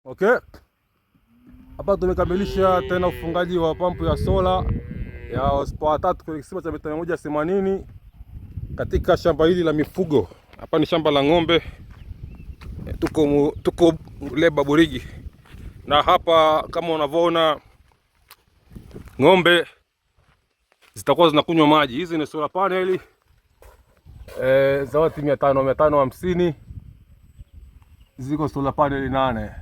Okay. Hapa tumekamilisha tena ufungaji wa pampu ya sola ya horsepower 3 kwenye kisima cha mita 180 katika shamba hili la mifugo. Hapa ni shamba la ng'ombe. Tuko Leba Burigi, na hapa kama unavyoona ng'ombe zitakuwa zinakunywa maji. Hizi ni solar panel za wati 500 550, ziko solar panel 8.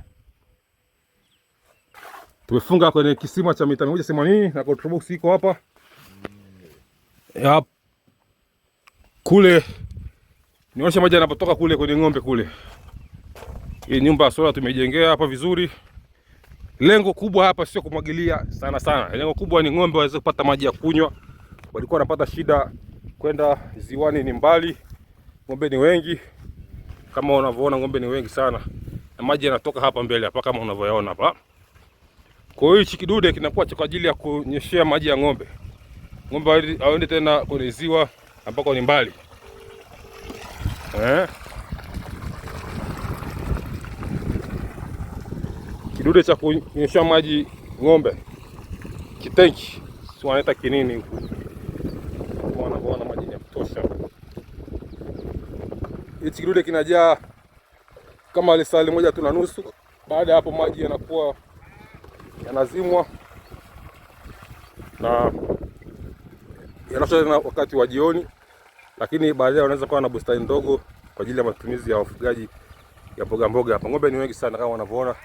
Tumefunga kwenye kisima cha mita 180 na control box iko hapa. Ya, kule nionyeshe maji yanapotoka kule kwenye ng'ombe kule. Hii nyumba ya sola tumejengea hapa vizuri. Lengo kubwa hapa sio kumwagilia sana sana. Lengo kubwa ni ng'ombe waweze kupata maji ya kunywa. Walikuwa wanapata shida kwenda ziwani, ni mbali, ng'ombe ni wengi. Kama unavyoona ng'ombe ni wengi sana, na maji yanatoka hapa mbele hapa kama unavyoyaona hapa. Kwa hiyo hichi kidude kinakuwa kwa ajili ya kunyeshea maji ya ng'ombe. Ng'ombe hawaendi tena kwenye ziwa ambako ni mbali. Kidude cha kunyeshea maji ng'ombe, kitenki, si wanaita kinini huku. Wanavyoona maji ni ya kutosha. Hichi kidude kinajaa kama lisali moja tu na nusu. Baada ya hapo maji yanakuwa yanazimwa na yanasha tena wakati wa jioni, lakini baadaye wanaweza kuwa na bustani ndogo kwa ajili ya matumizi ya wafugaji ya mboga mboga. Hapa ng'ombe ni wengi sana kama wanavyoona.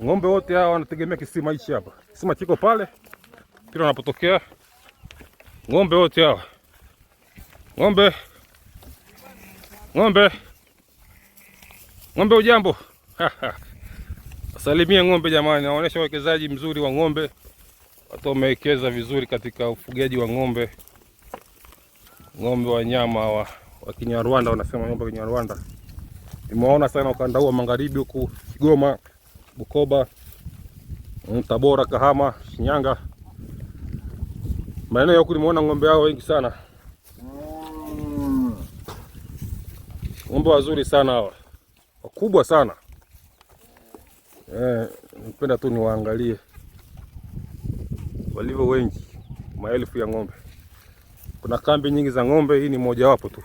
Ng'ombe wote hawa wanategemea kisima hichi hapa. Kisima kiko pale kile wanapotokea ng'ombe wote hawa. Ng'ombe, ng'ombe, ng'ombe, ujambo? Salimia ng'ombe jamani, naonyesha uwekezaji mzuri wa ng'ombe. Watu wamewekeza vizuri katika ufugaji wa ng'ombe, ng'ombe wa nyama wa Kinyarwanda, wanasema ng'ombe wa Kinyarwanda. Nimewaona sana ukanda huu wa magharibi huku Kigoma, Bukoba, Tabora, Kahama, Shinyanga, maeneo huku nimeona ng'ombe hao wengi sana. Ng'ombe wazuri sana hawa, wakubwa sana. Nipenda tu niwaangalie walivyo wengi, maelfu ya ng'ombe. Kuna kambi nyingi za ng'ombe, hii ni mojawapo tu.